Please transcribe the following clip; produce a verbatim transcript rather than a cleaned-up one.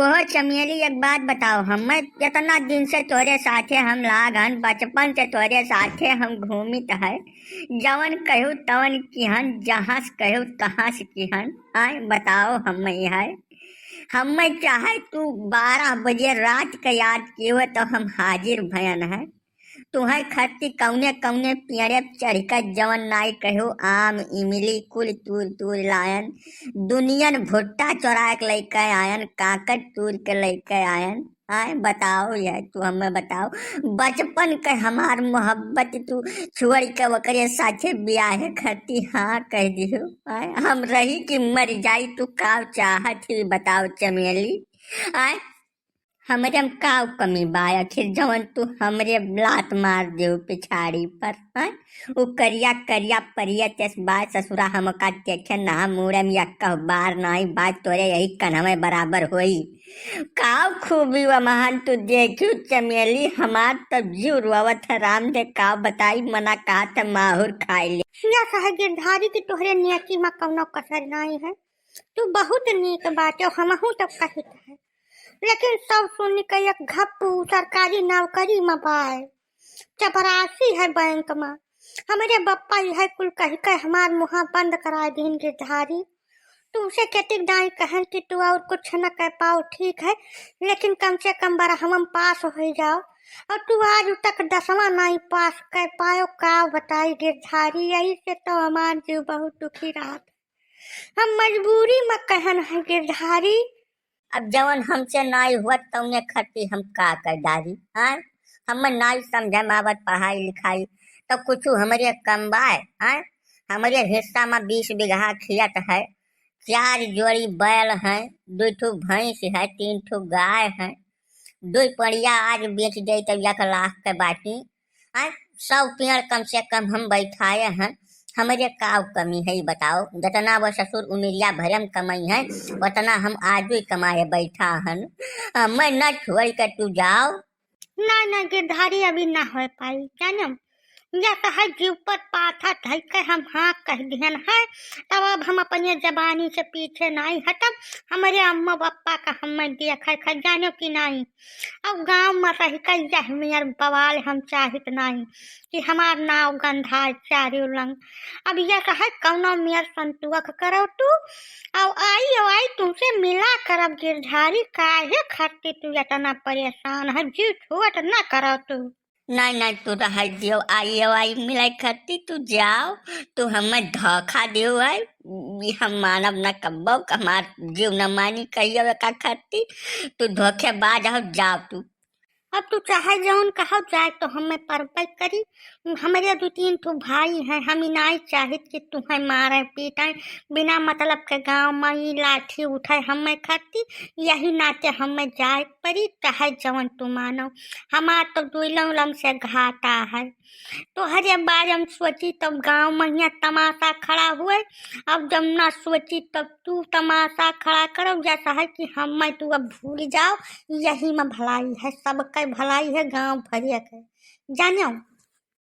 ओहो चमेली, एक बात बताओ, हमें इतना दिन से तोरे साथे हम लागन, बचपन से तोरे साथे हम घूमित है, जवन कहू तवन किहन, जहाँ से कहू तहाँ से किहन। आए बताओ, हमें है, हमें चाहे तू बारह बजे रात के याद किहो तो हम हाजिर भयन है। तुहै खरती कौने कौने पेड़े चढ़ के जवन नाई कहो, आम इमली कुल तूर तूर लायन, दुनियन भुट्टा चोरा के लैके आयन, काकड़ तूर के लैके आयन। आए बताओ, यह तू हमें बताओ, बचपन के हमार मोहब्बत तू छोड़ के ओकरे साथे बियाहे खरती हाँ कह दियो। आए हम रही कि मर जाई, तू का चाहत ही बताओ चमेली? आए हमरे में का कमी बा आखिर, जवन तू हमरे लात मार देउ पिछाड़ी पर, हैं? उ करिया करिया परिया तेस बा ससुरा, हमका देखे ना मुड़े में यक्का बार नाई बाज तोरे यही कन्हवे बराबर होई। काव खूबी व महान तू देखियो चमेली, हमार तब जीव रोवत है राम दे, काव बताई मना कहत है माहुर खाई ले। यस है गिरधारी कि तोहरे नेकी में कौनो कसर नाई है, तू बहुत नीक बाटे, हमहू तब कहित है। लेकिन सब सुन के एक घप्पू सरकारी नौकरी में बाय। चपरासी है बैंक में। हमरे बप्पा यह कुल कह के हमार मुहा बंद करा दीन गिरधारी। तुमसे केतिक दाई कहन कि तू और कुछ न कह पाओ, ठीक है, लेकिन कम से कम बारहवाँ में पास हो जाओ। और तू आज तक दसवाँ नाई पास कर पायो, का बताई गिरधारी, यही से तो हमार जीव बहुत दुखी रहत। हम मजबूरी में कहन है गिरधारी। अब जवन हमसे नाई हुआ तौने खरती हम का कर डारी, हाँ? हम नाई समझे में आवत पढ़ाई लिखाई, तो कुछ हमरे कम बाय, हाँ? हमरे हिस्सा में बीस बीघा खेत है, चार जोड़ी बैल हैं, दो ठो भैंस है, तीन ठो गाय है, दो पड़िया आज बेच जाई तब एक लाख के बाटी। आ, सौ पेड़ कम से कम हम बैठाए हैं, हमरे का कमी है, ई बताओ? जितना वो ससुर उमिरिया भरे में कमाई है, उतना हम आज भी कमाए बैठा हन। आ, मैं न छोड़ के तू जाओ। ना, ना, गिरधारी अभी ना हो पाई, जानो? या तो है जीव पर पाथा धइ के हम हाँ कह दिहन है, तब अब हम अपने जबानी से पीछे नहीं हटब। हमरे अम्मा पप्पा का हमें देखे खे, जानो कि नहीं? अब गाँव में रह के यह मेर बवाल हम चाहित नाई कि हमार नाव गंधाए चारू लंग। अब यह कहे कौनो मेर संतोख करो तू, अब आई, अब आई तुमसे मिला करब गिरधारी, काहे खातिर तू इतना परेशान है, जीव छोट ना करो तू। नहीं, नहीं, तू रह दियो, आई, अब आई मिला खातिर तू जाओ, तू हमें धोखा दियो है, ई हम मानब ना कब्बो, हमार जीव न मानी कहियो एका खातिर, तू धोखेबाज हो, जाओ तू। अब तू चाहे जौन कहो जाए तो हमें परबे करी। हमरे दो तीन ठो भाई हैं, हम इनाई चाहित कि तुम्हें मारे पीटे, बिना मतलब के गाँव में ई लाठी उठाए हमें खाती, यही नाते हमें जाए परी, चाहे जौन तू मानो। हमार तो दुइलों लम से घाटा है। तोहरे बारे में सोची तब गाँव में यहाँ तमाशा खड़ा हुए, अब जब ना सोची तब तू तमाशा खड़ा करो, जैसा है कि हमें तू अब भूल जाओ, यही में भलाई है, सबके भलाई है, गाँव भरिया के। जानो,